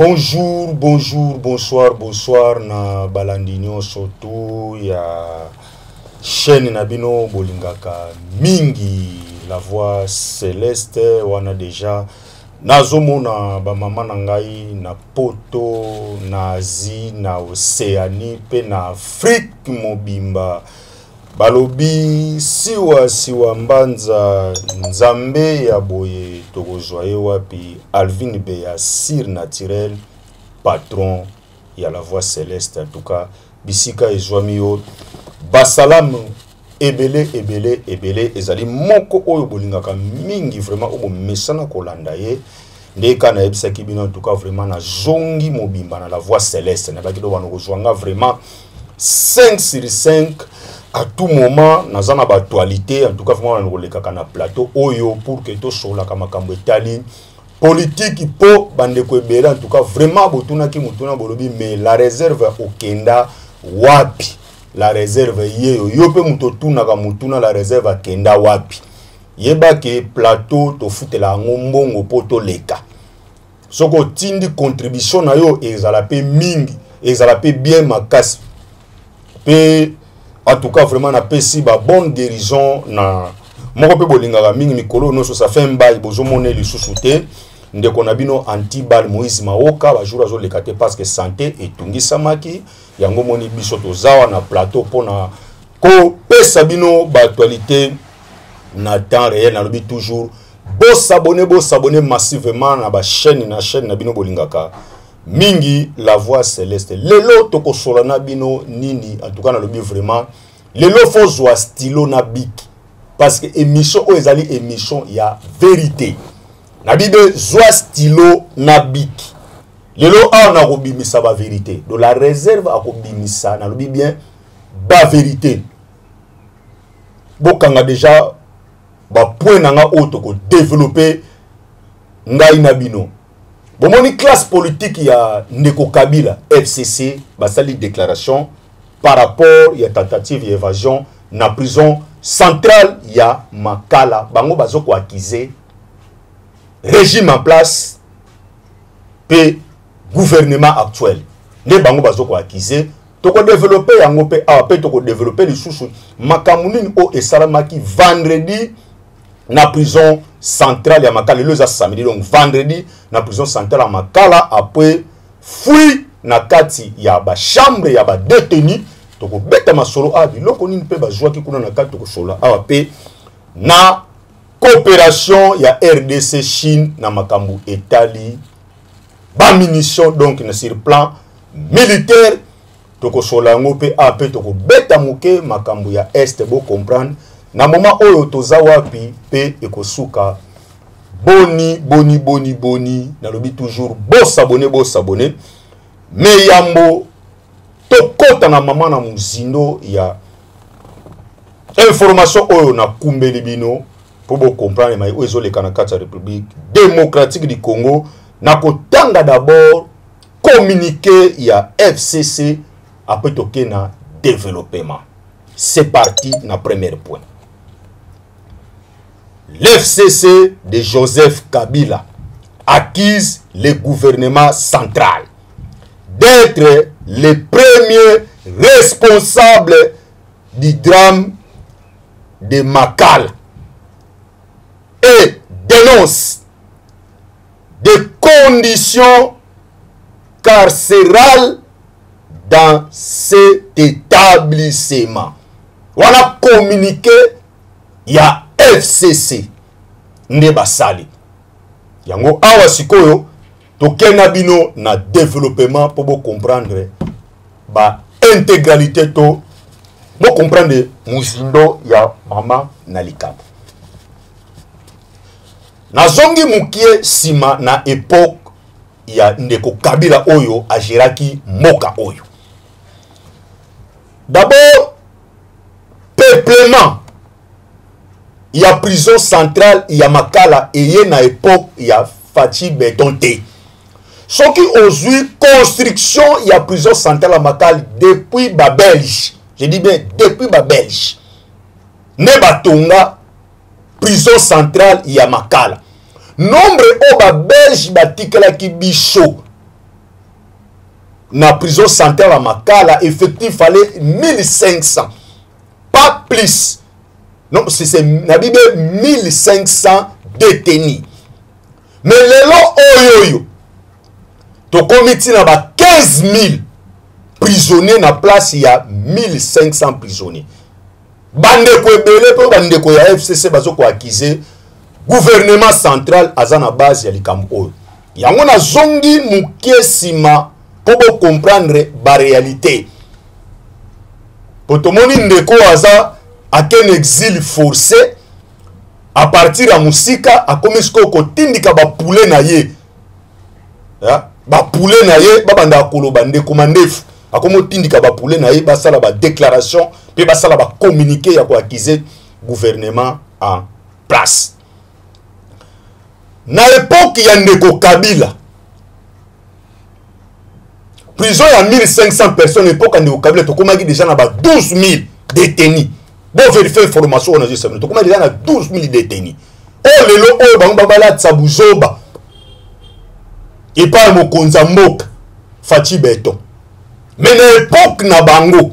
Bonjour, bonjour, bonsoir, bonsoir na balandi nyonso tout ya chaîne na bino bolingaka mingi la voix céleste. Wana déjà nazomona bamama na ngai na poto, na Asie, na Océanie mpe na Afrique mobimba. Balobi siwa siwa mbanza, nzambe ya boye tokozwa ye wapi? Alvin Beya, sir naturel, patron ya la voix céleste. En tout cas bisika ezwami yo, basalamu ebele ebele ebele. Ezali moko oyo bolingaka mingi vraiment, oyo bomesana kolanda ye nde ka nayebisaki bino. En tout cas vraiment nazongi mobimba na la voix céleste. Nabaki do bana kozwa nga vraiment 5 sur 5 à tout moment. Naza na baactualité. En tout cas vraiment na kolekaka na plateau oyo pour que tosololaka makambo etali politiki, mpo bandeko ebele en tout cas vraiment botunaki motuna, bolobi: "Mais la réserve okenda wapi? La réserve yeyo yo mpe moto otunaka motuna, la réserve akenda wapi?" Yebake plateau tofutela yango mbongo mpo toleka. Soki otindi contribution na yo, ezala mpe mingi, ezala mpe bien makasi. Mpe en tout cas vraiment napesi ba bonne guérison na moko mpe bolingaka mingi. Mikolo nyonso, ça fait mbai bozomona lisusu te ndeko na bino Antibal Moïse Maoka. Bajour azoleka te parce que santé etungisamaki yango. Moni biso toza na plateau mpona kopesa bino baactualité na temps réel. Nalobi toujours bosabonner, bosabonner massivement na bachaîne, na chaîne na bino bolingaka mingi, la voix céleste. Lelo tokosola na bino nini? En tout cas nalobi vraiment lelo fozwa stylo na bic, parce que émission oyo ezali émission ya vérité. Nabi be zwa stylo na bic. Lelo awa nakobimisa bavérité. Donc la réserve akobimisa, nalobi bien, bavérité. Bokanga déjà bapoint na nga oyo tokodévelopper ngai na bino. Bomoni classe politique ya ndeko Kabila, FCC, basali déclaration par rapport ya tentative ya évasion na prison centrale ya Makala. Bango bazokoaccuser régime en place mpe gouvernement actuel nde bango bazokoaccuser. Tokodévelopper yango mpe awa, mpe tokodévelopper lisusu makambo nini oyo esalamaki vendredi na prison centrale ya Makala. Lelo eza samedi, donc vendredi na prison centrale ya Makala, après fouille na kati ya bachambre ya badétenu. Tokobeta masolo awa, biloko nini mpe bazwaki kuna na kati. Tokosolola awa mpe na coopération ya RDC Chine na makambo etali bamunition, donc na sur plan militaire. Tokosola yango mpe awa, mpe tokobeta moke makambo ya Est. Bocomprendre na moment oyo toza wapi mpe ekosuka boni boni boni boni. Nalobi toujours bosabonner, bosabonner. Me yambo tokɔta na mama na mozindo ya information oyo nakumbeli bino mpo bocomprendre mai oyo ezoleka na kati ya République démocratique du Congo, nakotanga d'abord communiqué ya FCC, après toke na développement. C'est parti. Na premier point, l'FCC de Joseph Kabila accuse le gouvernement central d'être le premier responsable du drame de Makala et dénonce des conditions carcérales dans cet établissement. Voilà communiqué ya FCC nde basali yango awa. Sikoyo tokenda bino na développement mpo bocomprendre baintégralité to bocomprendre mozindo ya mama na likambo. Nazongi mokie nsima na époque ya ndeko Kabila oyo agéraki mboka oyo. D'abord, peuplement ya prison centrale ya Makala eye na époque ya Fatshi Béton te. Soki ozwi construction ya prison centrale ya Makala, depuis babelge, je dis bien depuis babelge nde batonga prison centrale ya Makala. Nombre oyo babelge batikalaki biso Na prison centrale ya Makala, effectif fallait 1500, pas plus. Non, c'est na bibe 1500 détenus. Mais lelo oyo oyo tokomi ntina ba 15 000 prisonniers na place ya 1500 prisonniers. Bandeko ebele mpe bandeko ya FCC bazo koaccuser gouvernement central aza na base ya likambo oyo. Yango nazongi moke nsima mpo bocomprendre baréalité, po tomoni ndeko aza akene exil forcé à partir ya mosika, akomi sikoyo kotindika bapule na ye, bapule na ye babandaka koloba. Ndeko Mandefu akomi otindika bapule na ye basala badéclaration mpe basala bacommuniqué ya koaccuser gouvernement en place. Na époque ya ndeko Kabila, prison ya 1500 personnes, époque ya ndeko Kabila, tokomaki déjà na ba 12 000 détenus. Bovérifier information oyo nazosabino, tokomaki déjà na 12 000 détenus. Oyo lelo oyo bango babalatisa buzoba epai ya mokonzi ya mboka Fatshi Béton, mais na époque na bango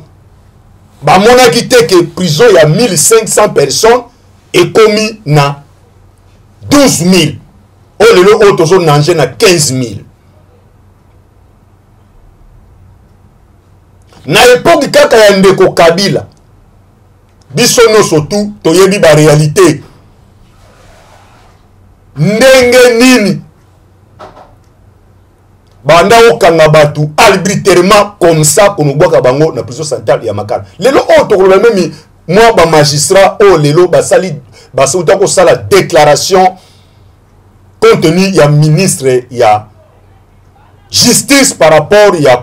bamonaki te ke prison ya 1500 personnes ekomi na 12 000. Oyo lelo oyo tozonange na 15 000. Na époque kaka ya ndeko Kabila, biso nyonso tu toyebi baréalité ndenge nini banda okanga bato arbitrairement comme ça, konobwaka bango na prison centrale ya Makala. Lelo oyo tokoloba, même mwa bamagistrat oyo lelo basali, basauta kosala déclaration compte tenu ya ministre ya justice par rapport ya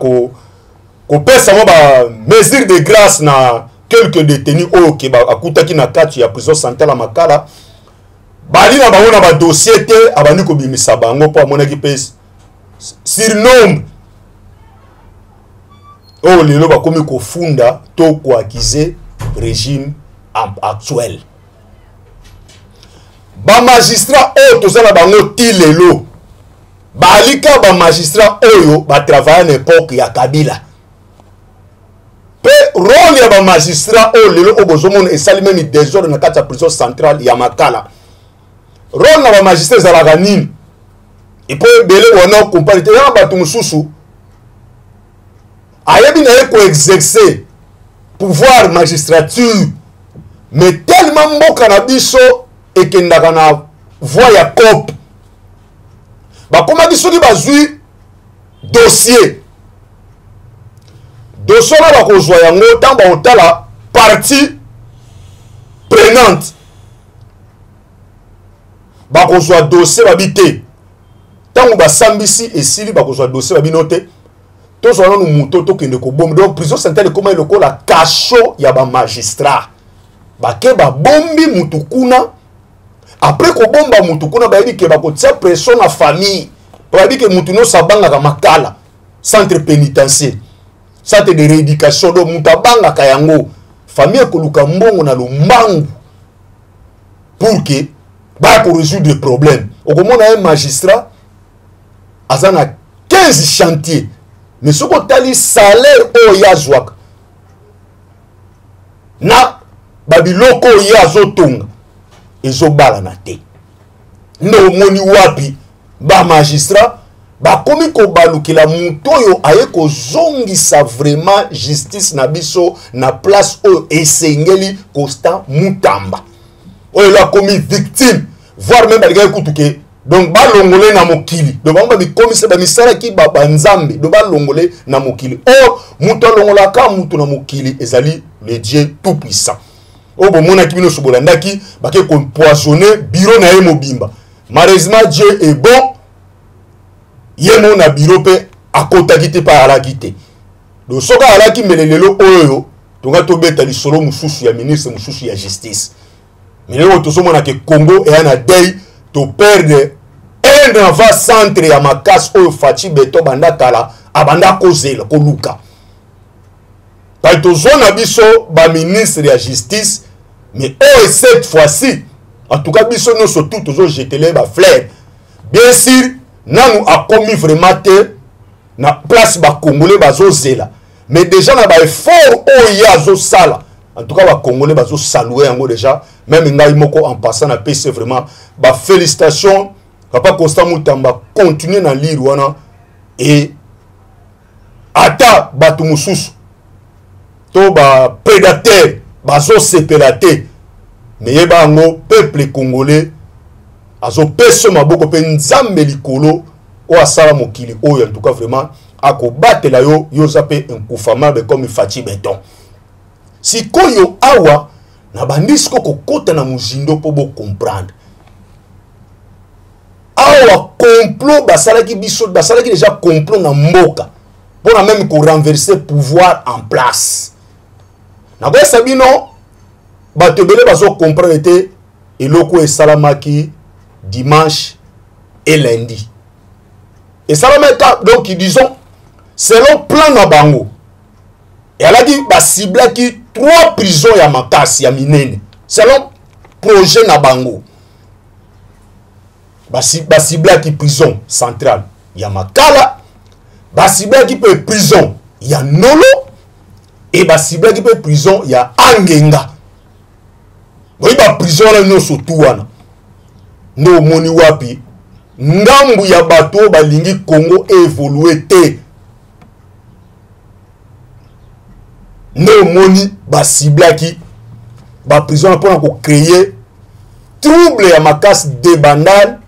kopesa mwa bamesure de grâce na quelques détenus oyo ke akutaki na kati ya prison centrale ya Makala, bali na bango na badossier te. Abandi kobimisa bango mpo amonaki mpe surnombre. Oyo lelo bakomi kofunda to koaccuser régime actuel. Bamagistrat oyo toza na bango ti lelo, balika bamagistrat oyo batravaille na époque ya Kabila. Mpe rôle ya bamagistrat oyo lelo oyo bozomona esali même désordre na kati ya prison centrale ya Makala, rôle na bamagistrat ezalaka nini? Epo ebele wana okomprendre te. Yanga bato mosusu ayebi na ye koexercer pouvoir magistrature, mais tellement mboka na biso ekendaka na voie ya cope, bakomaki soki bazwi dossier wana, bakozwa yango ntango bakotala partie prenante, bakozwa dossier babi te. Ntango basambisi esili, bakozwa dossier babino te, tozwa nanu moto tokende kobomba. Donc prison centrale ekóma lokola cachot ya bamagistrat. Bake babombi mutu kuna. Après kobomba mutu kuna, bayebi ke bakotia pression na famille, po bayebi ke mutu nyonso abangaka Makala, centre pénitentiaire, centre de rééducation. Donc mutu abangaka yango, famille ekoluka mbongo na lombangu pour ke baya korésoudre problème. Okomona ye magistrat aza na 15 chantier, mais soki otali salaire oyo ye azwaka na babiloko oyo ye azotonga, ezobalana te. Nde omoni wapi bamagistrat bakomi kobalukela moto oyo aye kozongisa vraiment justice na biso na place oyo esengeli, Constant Mutamba, oyo elo akomi victime, voire même balingaki kutu ke donc balongole na mokili. Donc bango bamikomisa, bamisalaki banzambe, donc balongole na mokili. Or moto alongolaka moto na mokili ezali le Dieu tout puissant. Oyo bomonaki, bino nyonso bolandaki, bake koempoisonner bureau na ye mobimba. Malheureusement, Dieu est bon, ye mo na bureau mpe akotaki te, mpe ayalaki te. Donc soki ayalaki, mbele lelo oyo tonga tobeta lisolo mosusu ya ministre mosusu ya justice. Mais lelo tozomona ke Congo eya na deuil, toperdre un avant centre ya makasi oyo Fatshi Béton banda kala abanda kozela koluka. Pai tozwa na biso baministre ya justice, mais oyo cette fois-ci, en tout cas biso nyonso tout tozojetele bafleurs. Bien sûr, nanu akomi vraiment te. Na place bacongolais bazozela, mais déjà na baeffort oyo ye azosala, en tout cas bacongolais bazosalue yango déjà. Même ngai moko, en passant, napesi vraiment bafélicitation. Papa Constant Mutamba, continue na lire wana. E ata bato mosusu to baprédateur bazosepela te, me yeba yango, peuple congolais azopesa maboko, mpe Nzambe likolo oyo asala mokili oyo, en tout cas vraiment akobatela yo. Yo oza mpe inconformable comme Fatshi Béton. Sikoyo awa nabandi siko kokɔta na mozindo mpo bocomprendre. Awa complot basalaki biso, basalaki déjà complot na mboka mpona même korenverser pouvoir en place. Nakoyesa bino, bato ebele bazocomprendre te eloko esalamaki dimanche et lundi. Esalamaka donc, disons, selon plan na bango, eyalaki baciblaki trois prisons ya makasi ya minene. Selon projet na bango, baciblaki prison centrale ya Makala, baciblaki mpe prison ya Ndolo e baciblaki mpe prison ya Angenga. Boyi baprison wana nyonso tu wana nde omoni wapi ngambu ya bato oyo balingi Congo évolue te. Nde omoni baciblaki baprison wana mpona kocréer trouble ya makasi, débandade,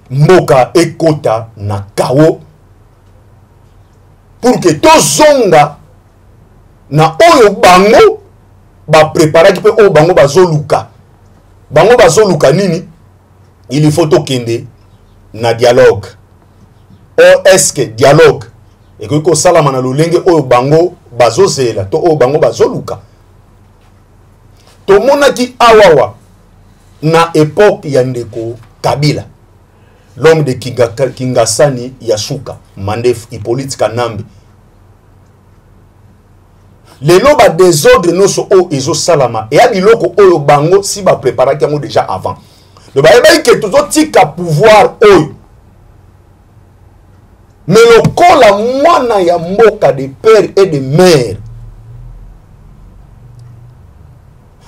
mboka ekota na chaos, pour que tozonga na oyo bango bapreparaki mpe oyo bango bazoluka. Bango bazoluka nini? Il faut tokende na dialogue. Or, est-ce que dialogue ekoki kosalama na lolenge oyo bango bazozela to oyo bango bazoluka? Tomonaki awawa na époque ya ndeko Kabila, l'homme de Kingasani ya suka, Mandefu Hippolyte Kanambe. Lelo badésordre nyonso oyo ezosalama eya biloko oyo bango si bapreparaki yango déjà avant. Donc bayebaki ke tozotika pouvoir oyo, mais lokola mwana ya mboka de père et de mère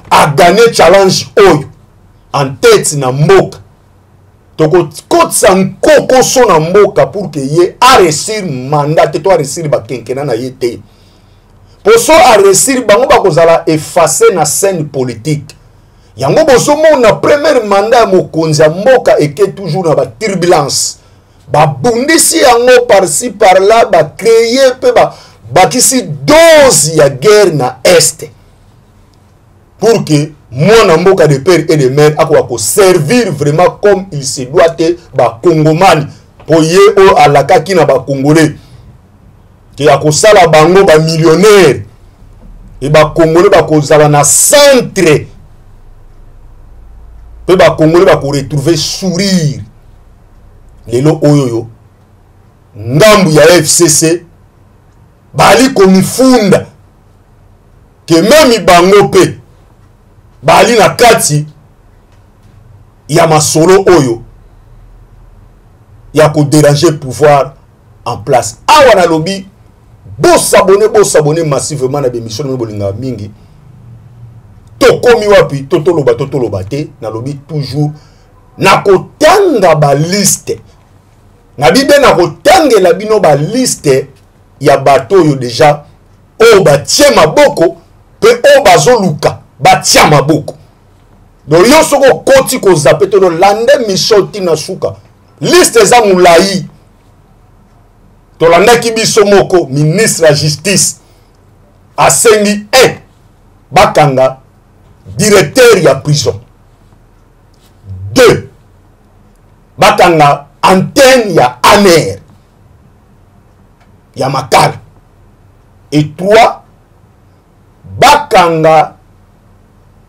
agagner challenge oyo en tête na mboka, tokokotisa nkokoso na mboka pour que ye aréussir mandat te to aréussir bakenkena na ye te. Po so aréussir, bango bakozala efface na scène politique. Yango bozomona premier mandat ya mokonzi ya mboka eke toujours na baturbulence, babundisi yango par-ci par-là, bacréer mpe bakisi dose ya guerre na Est pour que mwana mboka de père et de mère akoka koservir vraiment comme il se doit te bakongomani. Mpo ye oyo alakaki na bakongolais ke akosala bango bamillionnaire e bakongolais bakozala na centre mpe bakongolais bakoretrouver sourire, lelo oyo oyo ngambu ya FCC bali komifunda ke même bango mpe bali na kati ya masolo oyo ya kodéranger pouvoir en place. Awa nalobi bos'abonner, bos'abonner massivement na bémission na bolingaka mingi. Tokomi wapi? To toloba to toloba te? Nalobi toujours nakotanga baliste nabi mpe nakotangela bino baliste ya bato oyo déjà oyo batie maboko mpe oyo bazoluka batia maboko. Donc yo soki okoti kozapper te, olanda mission ntina suka, liste eza molai. Tolandaki biso moko, ministre ya Justice asengi 1, bakanga directeur ya prison, 2, bakanga antenne ya ANR ya Makala, et 3, bakanga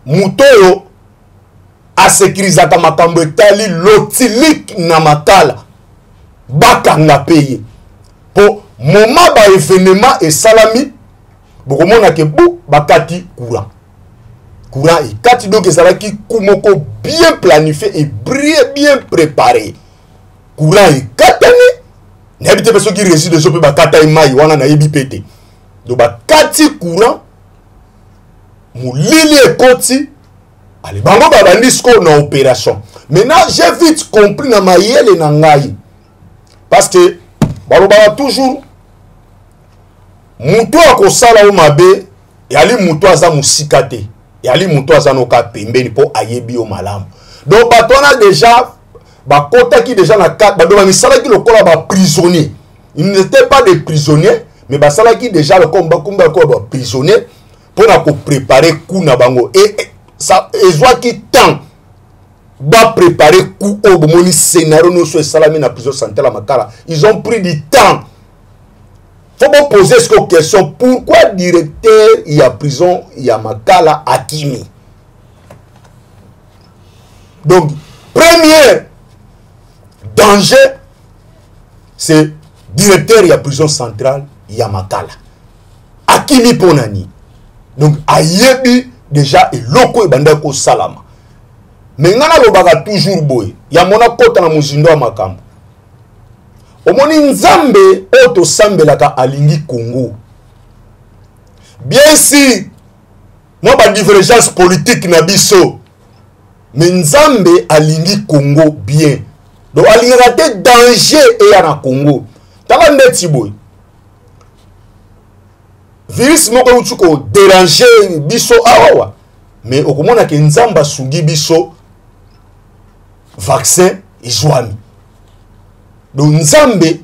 moto oyo asekirizaka makambo etali lotilike na Makala, bakanga mpe ye. Mpo moma baévénement esalami, bokomona ke bu bakati courant, courant ekati. Donc ezalaki coup moko bien planifié et bien préparé. Courant ekatani. Nayebi te mpe soki Regideso mpe bakata ye mai wana, nayebi mpe te. Donc bakati courant, molili ekoti. Ale, bango babandi sikoyo na opération. Maintenant, j'ai vite compris na mayele na ngai, parce que balobaka toujours, moto akosala yo mabe eyali moto aza mosika te, eyali moto aza noka pembeni mpo ayebi yo malamu. Donc bato wana déjà bakotaki déjà na kati, bamisalaki lokola baprisonnier. Ils n'étaient pas des prisonniers, mais basalaki déjà lokola bakumba lokola baprisonnier mpona kopréparer coup na bango. Et ça ezwaki temps bapréparer coup oyo. Bomoni scénario nyonso esalami na prison centrale ya Makala, ils ont pris du temps. Faut boposer ce question: pourquoi directeur ya prison ya Makala akimi? Donc premier danger, c'est directeur ya prison centrale ya Makala akimi. Mpo na nini? Donc ayebi déjà eloko ebandaki kosalama. Me ngai nalobaka toujours boye, yango nakɔta na mozindo ya makambo. Omoni, Nzambe oyo tosambelaka alingi Congo. Bien sûr, mwa badivergence politique na biso, me Nzambe alingi Congo bien. Donc alingaka te danger eya na Congo. Tala ndeti boye, virus moko euti kodéranger biso awawa, mais okomona ke Nzambe asungi biso, vaccin ezwami. Donc Nzambe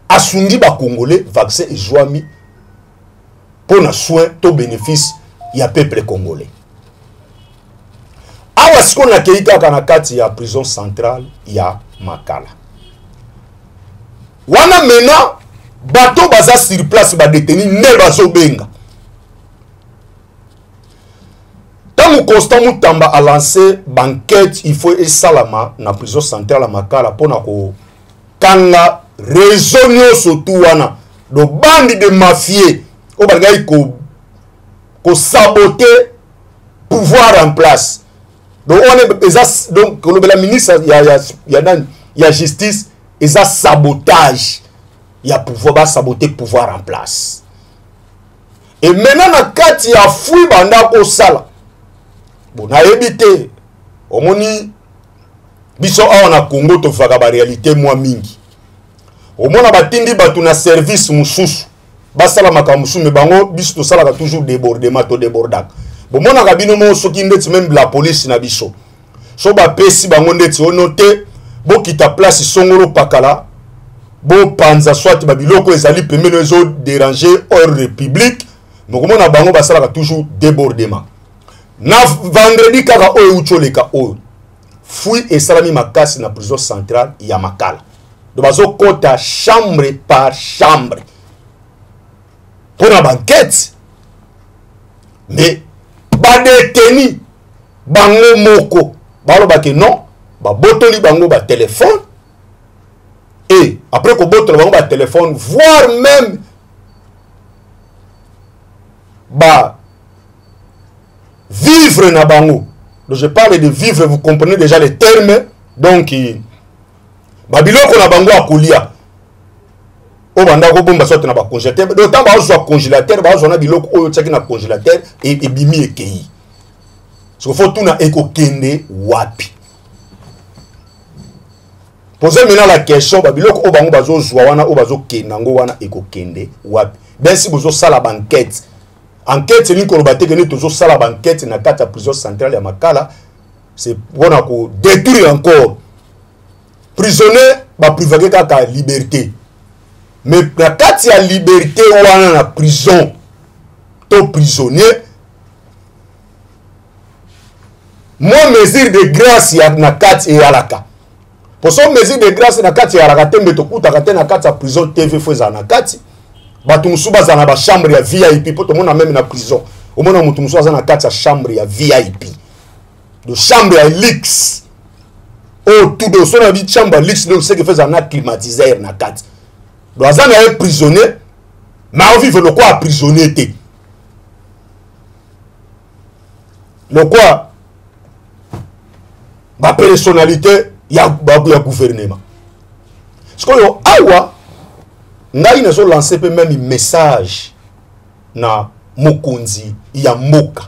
asungi bacongolais, vaccin ezwami mpo na soin to bénéfice ya peuple congolais. Awa sikoyo nakei kaka na kati ya prison centrale ya Makala wana. Maintenant, bato baza sur place, badétenus nde bazobenga. Ntango Constant Mutamba alancé baenquête, il faut esalama na prison centrale ya Makala mpona kokanga réseau nyonso tu wana, do bande de mafieux oyo balingaki kosaboter pouvoir en place. Donc wana eza, donc kolobela ministre ya nani, ya justice, eza sabotage ya pouvoir, basaboter pouvoir en place. Et maintenant, na kati ya fouille banda kosala bon, nayebi te. Omoni, biso awa na Congo tofaka baréalité mwa mingi. Omona batindi bato na service mosusu basala makambo mosusu, me bango, biso tosalaka toujours débordement, todébordaka. Bomonaka bino moko, soki ndeti même la police na biso, so bapesi bango ndeti ono te, bokita place songolo pakala, bopanza soit babiloko ezali pembeni ezodéranger ordre public, mokomona bango basalaka toujours débordement. Na vendredi kaka oyo euti oleka oyo, fouille esalami makasi na prison centrale ya Makala. Donc bazokɔta chambre par chambre mpo na baenquête, mais badétenus bango moko balobaki non, babotoli bango batelefone. Et après kobotola bango batelefone, voire même ba vivre na bango. Donc je parle de vivre, vous comprenez déjà les termes. Donc babiloko na bango ya kolia oyo banda kobomba sote na bacongélateur. Donc ntango bazwa congélateur, bazwa na biloko oyo otiaki na congélateur, ebimi, ekei. Siko faut tuna, ekokende wapi? Posez maintenant la question: babiloko oyo bango bazozwa wana, oyo bazokende yango wana, ekokende wapi? Bien si bozosala baenquête, enquête elingi koloba te kende tozosala baenquête na kati ya prison centrale ya Makala, c'est mpona kodétruire encore prisonnier. Baprivake kaka liberté, mais na kati ya liberté wana na prison to prisonnier, mwa mesure de grâce ya na kati eyalaka. Poso mesure de grâce na kati eyalaka te, mbe tokutaka te na kati ya prison TV. Faut ezala na kati, bato mosusu bazala na bachambre ya VIP, mpo tomona même na prison, omona moto mosusu aza na kati ya chambre ya VIP, de chambre ya luxe oyo tout de so na bi chambre ya luxe. Donc ce que fait, ezala na climatiseur na kati. Donc aza na ye prisonnier, mais aovivre lokola prisonnier te, lokola bapersonnalité ya gouvernement. Sikoyo awa Ngai nazo lancer pe meme message na mokonzi ya mboka.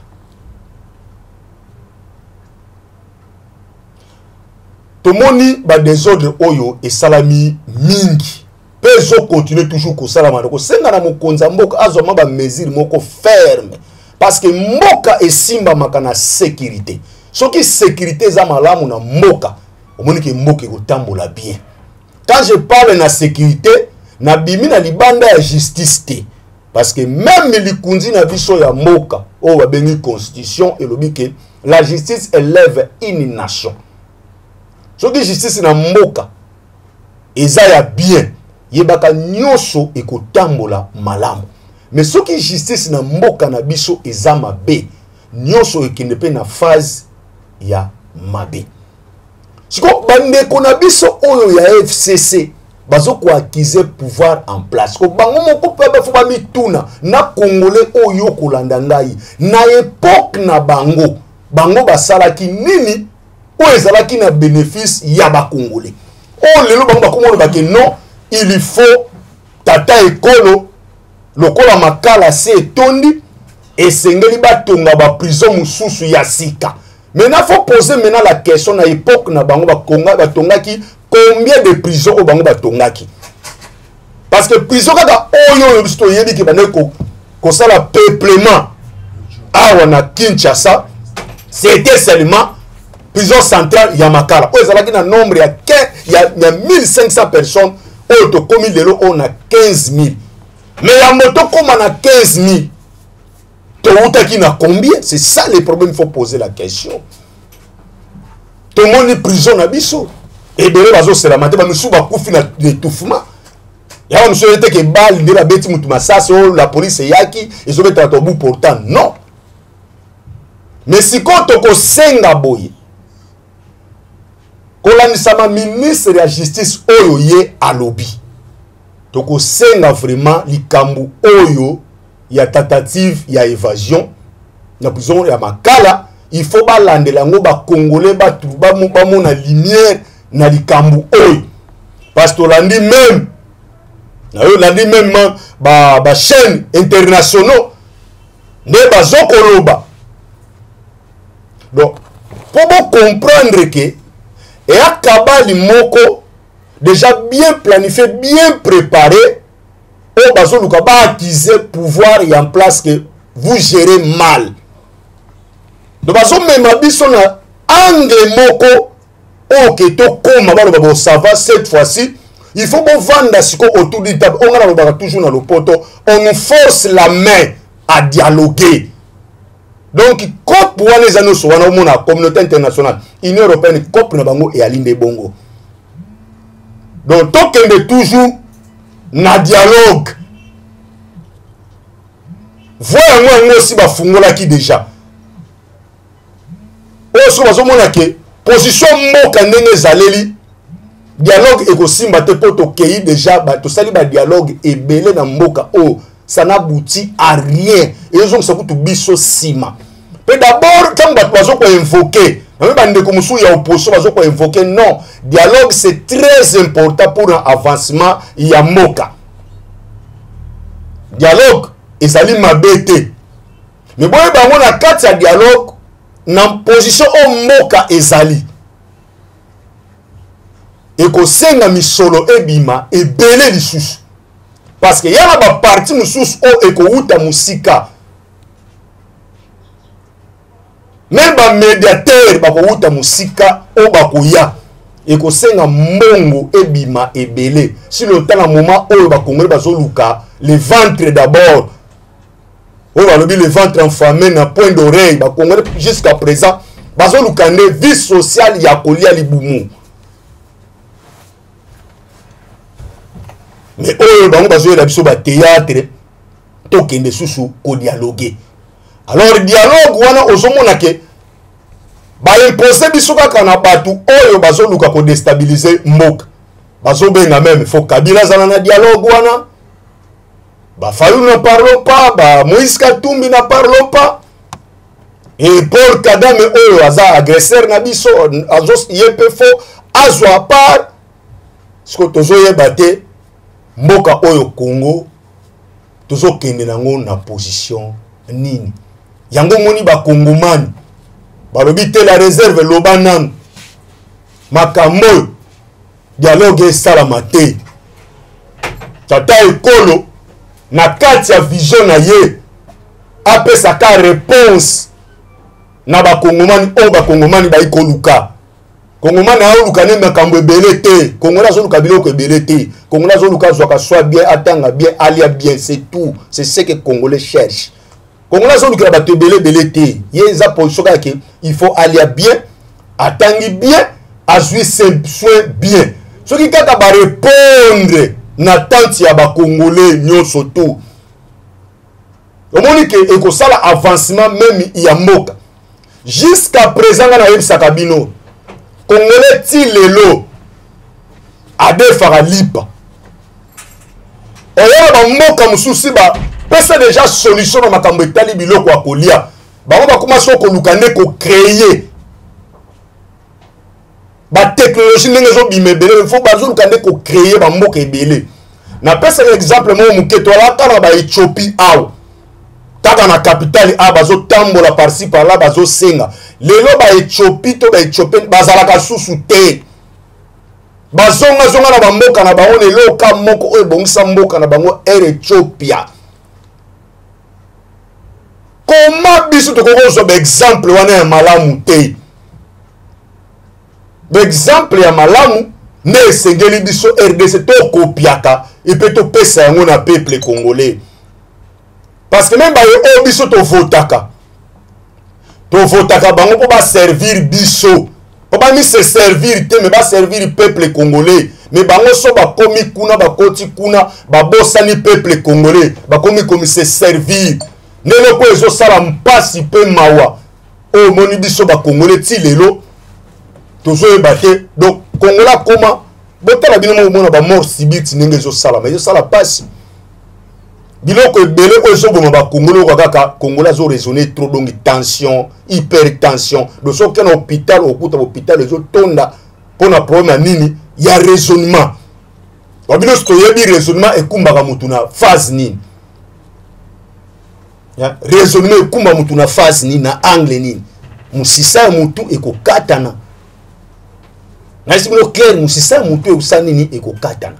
Tomoni ba desordre oyo esalami mingi pe ezo continuer toujours kosalama, na kosenga na mokonzi ya mboka azwa mwa ba mesure moko ferme, parce que mboka esimbamaka na sécurité. Soki sécurité eza malamu na mboka, omoni ke mboka ekotambola bien. Quand je parle na sécurité, nabimi na libanda ya justice te, parce que même likundi na biso ya mboka oyo babengi constitution elobi ke la justice élève une nation. Soki justice na mboka eza ya bien, yebaka nyonso ekotambola malamu. Mais soki justice na mboka na biso eza mabe, nyonso ekende pe na phase ya mabe. Siko bandeko na biso oyo ya FCC bazo ko accuser pouvoir en place, ko bango moko pe bafo ba mituna na Congolais oyo kolanda ngai na époque na bango, bango basalaki nini oyo ezalaki na bénéfice ya ba Congolais. Oyo lelo bango bakomona ba ke non, il faut tata ekolo lokola makala se etondi, esengeli batonga ba prison mosusu ya sika. Maintenant, faut poser maintenant la question na époque na bango bakonga batongaki combien de prisons oyo bango batongaki? Parce que prison kaka oyo oyo biso toyebi ke bandaki kosala peuplement awa na Kinshasa, c'était seulement prison centrale ya Makala oyo ezalaki na nombre ya 1500 personnes, oyo tokomi lelo oyo na 15 000. Mais yambo tokóma na 15 000, toutaki na combien? C'est ça le problème, il faut poser la question. Tomoni prison na biso ebele bazoselama te, bamisusu bakufi na étouffement. Yango mosusu ete ke bale nde babeti mutu masasi oyo la police eyaki ezobeta bato bout portant. Non, mais sikoyo tokosenga boye kolandisama ministre ya justice oyo ye alobi, tokosenga vraiment likambo oyo ya tentative ya évasion na prison ya Makala, il faut balandela yango, bakongolais batu bamona lumière na likambo oyo. Parce que tolandi même na yo, olandi même ba chaîne internationaux nde bazokoloba. Donc po bocomprendre ke eya kabali moko déjà bien planifié, bien préparé, oyo bazoluka baaccuser pouvoir ya en place que vous gérez mal. Donc bazomema biso na angle moko oyo ke tokóma baloba bo ça va, cette fois-ci il faut bovanda sikoyo autour d'une table. Oyo nga nalobaka toujours na lopoto, on nous force la main à dialoguer. Donc COP wana eza nyonso wana, omona communauté internationale, Union européenne, COP na bango eyali nde bongo. Donc tokende toujours na dialogue. Voie yango yango osi bafungolaki déjà, oyo soki bazomona ke position mboka ndenge ezaleli, dialogue ekosimba te, mpo tokei déjà tosali badialogue ebele na mboka oyo, ça n'aboutit à rien, ezongisa kutu biso nsima. Mpe d'abord ntango bato bazokoinvoke name bandeko mosusu ya opposition bazokoinvoke, non, dialogue c'est très important pour un avancement ya mboka. Dialogue ezali mabe te, mais boyeba yango na kati ya dialogue, na position oyo mboka ezali, ekosenga misolo ebima ebele lisusu, parce que ya na baparti mosusu oyo ekowuta mosika, me bamédiateur bakowuta mosika oyo bakoya, ekosenga mbongo ebima ebele. Si le temps na moment oyo bakongoli bazoluka le ventre d'abord, oyo balobi le ventre enfamé na point d'oreille, bakongoli jusqu'à présent bazoluka nde vie sociale ya kolia libumu. Mais oyo bango bazoyela biso bathéâtre, tokende susu kodialogue. Alors dialogue wana ozomona ke baimpose biso kaka na bato oyo bazoluka kodestabilize mboka, bazobenga meme fo Kabila azala na dialogue wana, baFayulu n'en parlons pas, ba Moïse Katumbi n'en parlons pas, et Paul Kagame oyo aza agresseur na biso, ye mpe fo azwa part. Siko tozoyeba te. Mboka oyo Congo tozokende nango na position nini? Yango moni bakongomani balobi te la réserve, loba nanu makambo oyo, dialogue esalama te. Tata ekolo na kati ya vision na ye apesaka réponse na bakongomani oyo bakongomani bayi koluka. Kongomani aoluka nde makambo ebele te. Congolais azoluka biloko ebele te. Congolais azoluka azwaka soi bien, atanga bien, alia bien, c'est tout, c'est ce que Congolais cherche. Congolais azolukela bato ebele ebele te. Ye eza position kaka ke il faut alia bien, atangi bien, azwi soin bien. Soki kaka barépondre na tante ya bacongolais nyonso tout, omoni ke ekosala avancement meme ya mboka. Jusqu'à présent, nga nayebisaka bino, Congolais ti lelo adefaka lipa. Oya na bamboka mosusu bapesa deja solution na makambo etali biloko ya kolia. Bango bakoma so koluka nde kocreye batechnologie ndenge ezobima ebele, fo bazoluka nde kocreye bamboka ebele. Napesaka exemple moko moke: toalaka na baethiopie awa, kaka na capitale a, bazotambola par-ci par-là, bazosenga. Lelo baethiopie to baethiopien bazalaka susu te, bazongazonga na bamboka na bango. Na eloka moko oyo ebongisa mboka na bango, Air Ethiopia. Koma biso tokoki kozwa baexemple wana ya malamu te? Baexemple ya malamu nde esengeli biso RDC tokopiaka epe topesa yango na peuple congolais, parce que meme baye oyo biso tovotaka, tovotaka bango mpo baservir biso, mpo bamise servir te, me baservir peuple congolais. Me bango so bakomi kuna, bakoti kuna, babosani peuple congolais, bakomi komise servir. Nde eloko ezosala mpasi mpe mawa oyo omoni biso bakongole ti lelo tozoyeba te. Donc Kongola akoma, botala bino moko, omona bamort subite ndenge ezosalama, ezosala mpasi. Biloko ebele oyo ezoboma bakongole oyo kaka Congolais azo raisonner trop, donc tension, hypertension. Donc soki na hôpital, okuta hôpital ezotonda mpo na problème ya nini? Ya raisonnement. Babino toyebi raisonnement ekumbaka motu na phase nini? Raisonnement ekumba motu na phase nini, na angle nini? Mosisa ya motu ekokatana. Nayesi bino clair, mosisa ya motu ekosala nini? Ekokatana.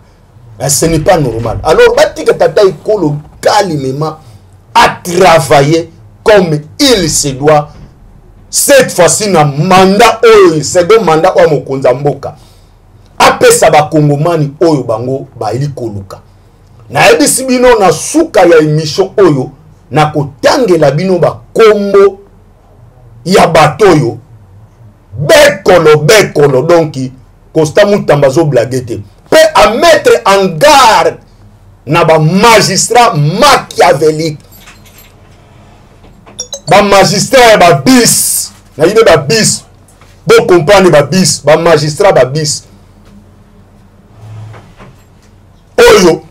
Ce n'est pas normal. Alors batika tata ekolo calmement à travailler comme il se doit cette fois-ci na mandat oyo, second mandat oyo mokonzi ya mboka, apesa bakongomani oyo bango bayeli koluka. Nayebisi bino, na suka ya émission oyo nakotangela bino bakombo ya bato oyo bekolo bekolo. Donc Constant Mutamba azoblague te mpe amettre en garde na bamagistrat machiavélique, bamagistrat ya babis. Nayebi babis, bocomprendre, babis, bamagistrat babis oyo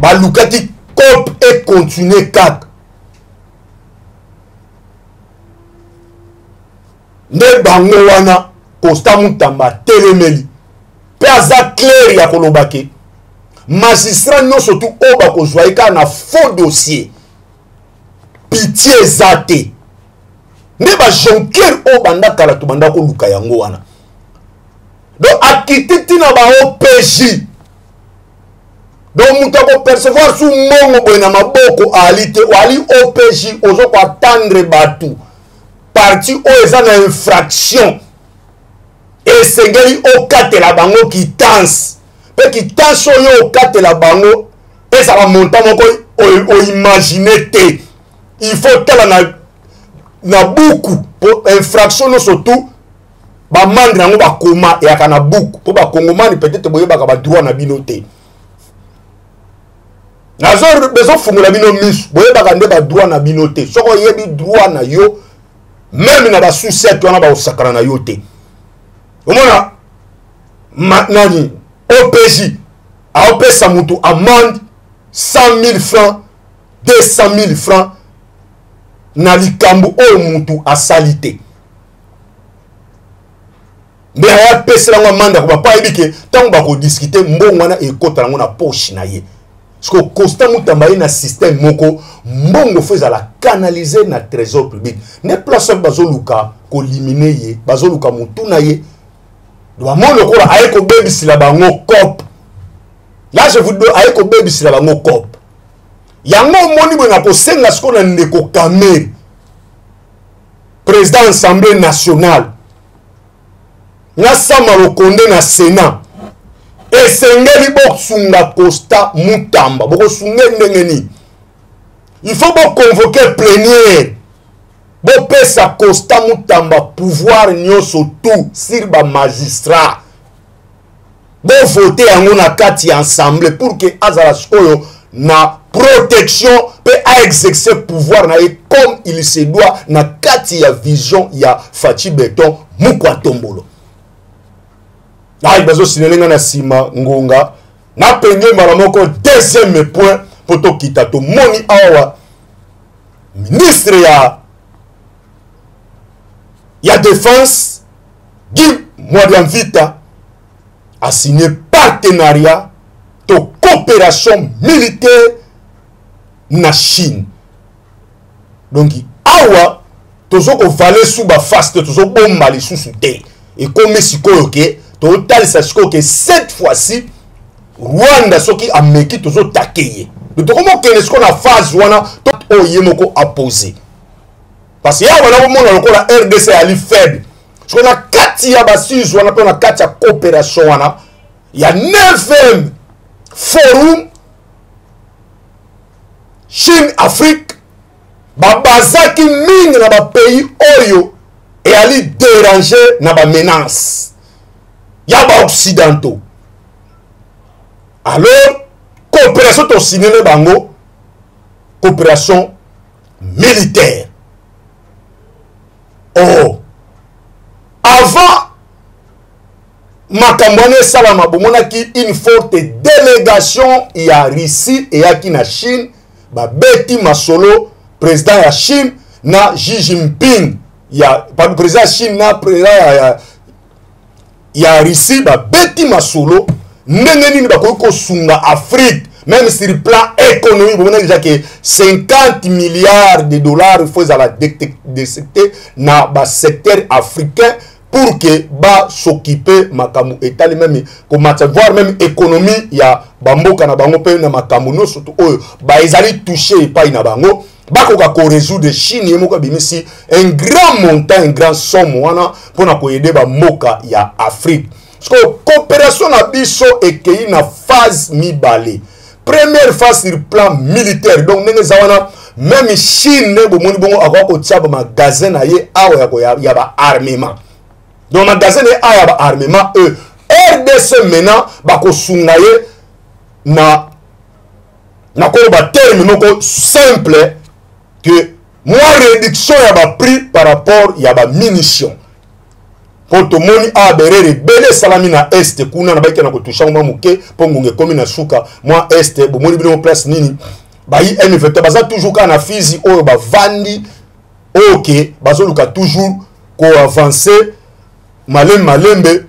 balukaki cope econtinue kaka nde bango wana. Constant Mutamba atelemeli mpe aza clair ya koloba ke magistrat nyonso tu oyo bakozwa ye kaka na faux dossier, pitié eza te. Nde bajonker oyo banda kala tobanda koluka yango wana. Donc akiti ntina ba OPJ. Donc moto akopercevoir su mbongo boye na maboko ali te, ali OPJ, ozo koattendre bato. Parti oyo eza na infraction, esengeli okatela bango quittance, mpe quittance oyo okatela bango ezala montant moko oimagine te. Il faut tala na buku po infraction nyonso tu bamande yango bakoma eyaka na buku, mpo bakongomani peut-être boyebaka badroit na bino te. Nazofungola bino miso, boyebaka nde badroit na bino te. Soki oyebi droit na yo, meme na basusete wana bakosakana na yo te. Omona nani OPJ aopesa motu amende 100 000 francs, 200 000 francs na likambo oyo motu asali te. Mbe aya apesela yango amanda koba mpo ayebi ke ntango bakodiskute mbongo wana ekota yango na poche na ye. Siko Constant Mutamba ye na système moko, mbongo fo ezala canalise na trésor public. Nde place wapi bazoluka kolimine ye, bazoluka motu na ye, bamoni lokola aye kobebisila bango cope. Là je vous dis, aye kobebisila bango cope. Yango omoni boye, na kosenga sikoyo na ndeko Kamerhe, président Assemblée nationale, na Sama Lokonde na Sénat, esengeli bosunga Constant Mutamba. Bokosunga ndenge nini? Il faut boconvoquer plénière, bopesa Constant Mutamba pouvoir nyonso tout sur bamagistrat, bovote yango na kati ya assemblée pour que azala sikoyo na protection mpe aexercer pouvoir na ye comme il se doit na kati ya vision ya Fatshi Béton Mukwa Tombolo. Ai, bazosinele nga na nsima ngonga, napenge mbala moko deuxième point mpo tokita. Tomoni awa ministre ya défense Guy Mwadiamvita a signé partenariat to coopération militaire na Chine. Donc awa tozo kovale su baface te, tozobomba lisusu te. Ekomi sikoyo ke totalisa sikoyo ke cette fois-ci Rwanda soki ameki, tozotake ye. Donc tokomi okende sikoyo na phase wana to oyo ye moko apose, parce que yawa bana komona lokola RDC ali faible. Sikoyo na kati ya basise wana mpe na kati ya coopération wana ya 9e forum Chine Afrique, babazaki mingi na bapays oyo eyali déranger na bamenace ya baoccidentaux. Alors coopération tosinele bango, coopération militaire. Oh, avant makambo wana esalama, bomonaki une forte délégation ya Russie eyaki na Chine, babeti masolo, président ya Chine na Xi Jinping ya, pardon, président ya Chine na président ya Russie, babeti masolo ndenge nini bakoki kosunga Afrique même sur le plan économique. Bomonaki déjà ke 50 milliards de dollars faut ezala détecté na basecteur africain pour que bas'occupe makambo etali même komatisa, voire même économie ya bamboka na bango, mpe na makambo nyonso to oyo baezali touché epai na bango, bakoka korésoudre. Chine ye moko abimisi un grand montant, un grand somme wana mpona koaider bamboka ya Afrique. Parce coopération na biso ekei na phase mibale. Première phase sur plan militaire. Donc ndenge eza wana, même Chine nde bomoni bongo akoka kotia bamagasin na ye awa ya baarmement. Donc magasin na ye awa ya baarmement, e RDC maintenant bakosunga ye na nakoloba terme moko simple que mwa réduction ya baprix par rapport ya bamunition, mpo tomoni awa berere ebele esalami na Est kuna. Na baiki na kotoucher mwa moke mpo ngonga ekomi na suka. Mwa Est, bomoni bino place nini bayi M23 baza toujours kaka na Fizi oyo bavandi, oyo ke bazoluka toujours koavancer malembe malembe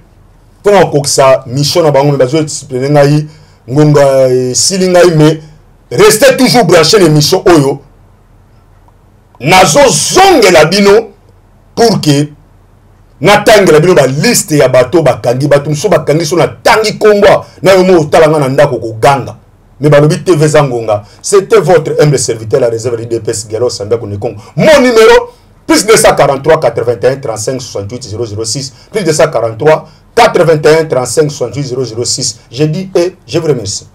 mpona kokokisa mission na bango. Me bazoexpliquer ngai, ngonga esili ngai, mais restez toujours branché na émission oyo nazozongela bino pour que natangela bino baliste ya bato bakangi. Bato mosusu bakangi, so natangi kombwa na yo mo otala nga na ndako koganga, mais balobi TV eza ngonga. C'était votre humble serviteur, la réserve de l'UDPS, Gelo Sambia Konikongo. Mon numéro: plus 243 81 35 68 006, plus 243 81 35 68 006. Je dis et je vous remercie.